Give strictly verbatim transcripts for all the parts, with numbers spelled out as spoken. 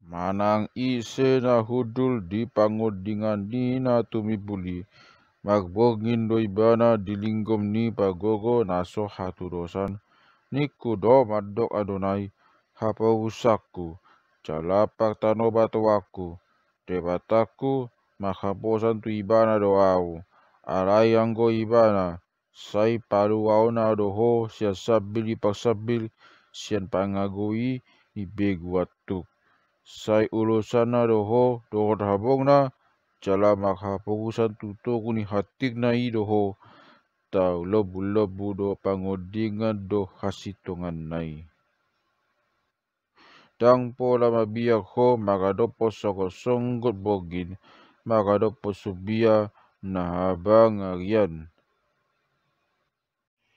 Manang ise na hundul di pangondingan ni na tumimbul i, marbongin do ibana di linggom ni pargogo na so hatudosan. Ningku do mandok Adonai, haporusanku, jala partanobatoanku, Debatangku, manghaposan tu ibana do ahu. Alai anggo ibana, sai paluaonna do ho sian sambil ni parsambil, sian pangago i ni begu antuk. Sai ulosanna do ho dohot habongna, jala manghaporusan tu togu ni hantikna i do ho. Tau lombulombu do pangondingan do hasintonganna i. Ndang pola mabiar ho mangadophon songgot-songgot borngin, mangadophon sumbia na habangarian,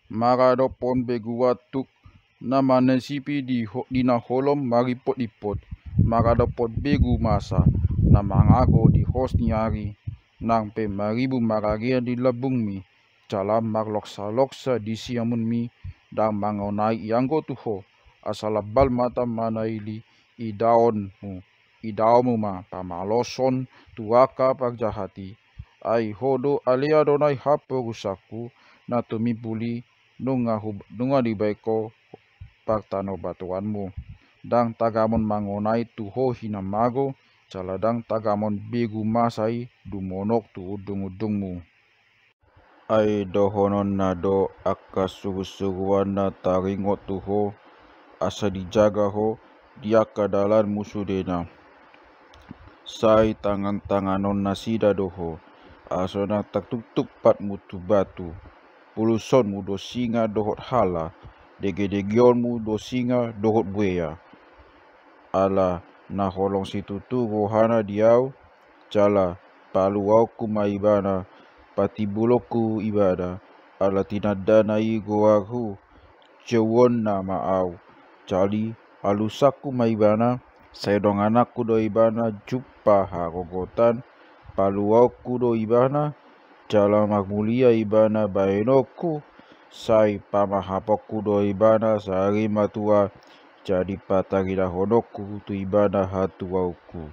mangadophon begu antuk na manisipi di ho-, di na holom maripotimpot, mangadophon begu masa na mangago di hos ni ari, nang pe maribu mararian di lambungmi, jala marloksa-loksa di siamunmi. Ndang mangonai i anggo tu ho, asa lambal mata manaili idaonmu, idaonmu ma pamaloson tu angka parjahat i. Ai ho do ale Adonai haporusanku, na tumimbul i, nunga hu-, nunga dibaen ho partanobatoanmu. Ndang tagamon mangonai tu ho hinamago, jala ndang tagamon begu masa i dumonok tu undung-undungmu. Ai dohononna do angka surusuruan na taringot tu ho, asa dijaga ho di angka dalanmu sudena. Sai tangan-tanganon nasida do ho, asa ndang tartuktuk patmu tu batu. Pulusonmu do singa dohot hala, degedegeonmu do singa dohot buea. Ala na holong situtu rohana di ahu, jala paluaonku ma ibana, patimbulonku ibana, ala tinandana i goarhu, jouonna ma ahu. Jadi alusanku ma ibana, sai dongananku do ibana jumpa hagogotan, paluaonku do ibana, jala marmulia ibana baenonku, sai pamahaponku do ibana sari matua, jadi pataridahononku tu ibana hatuaonku.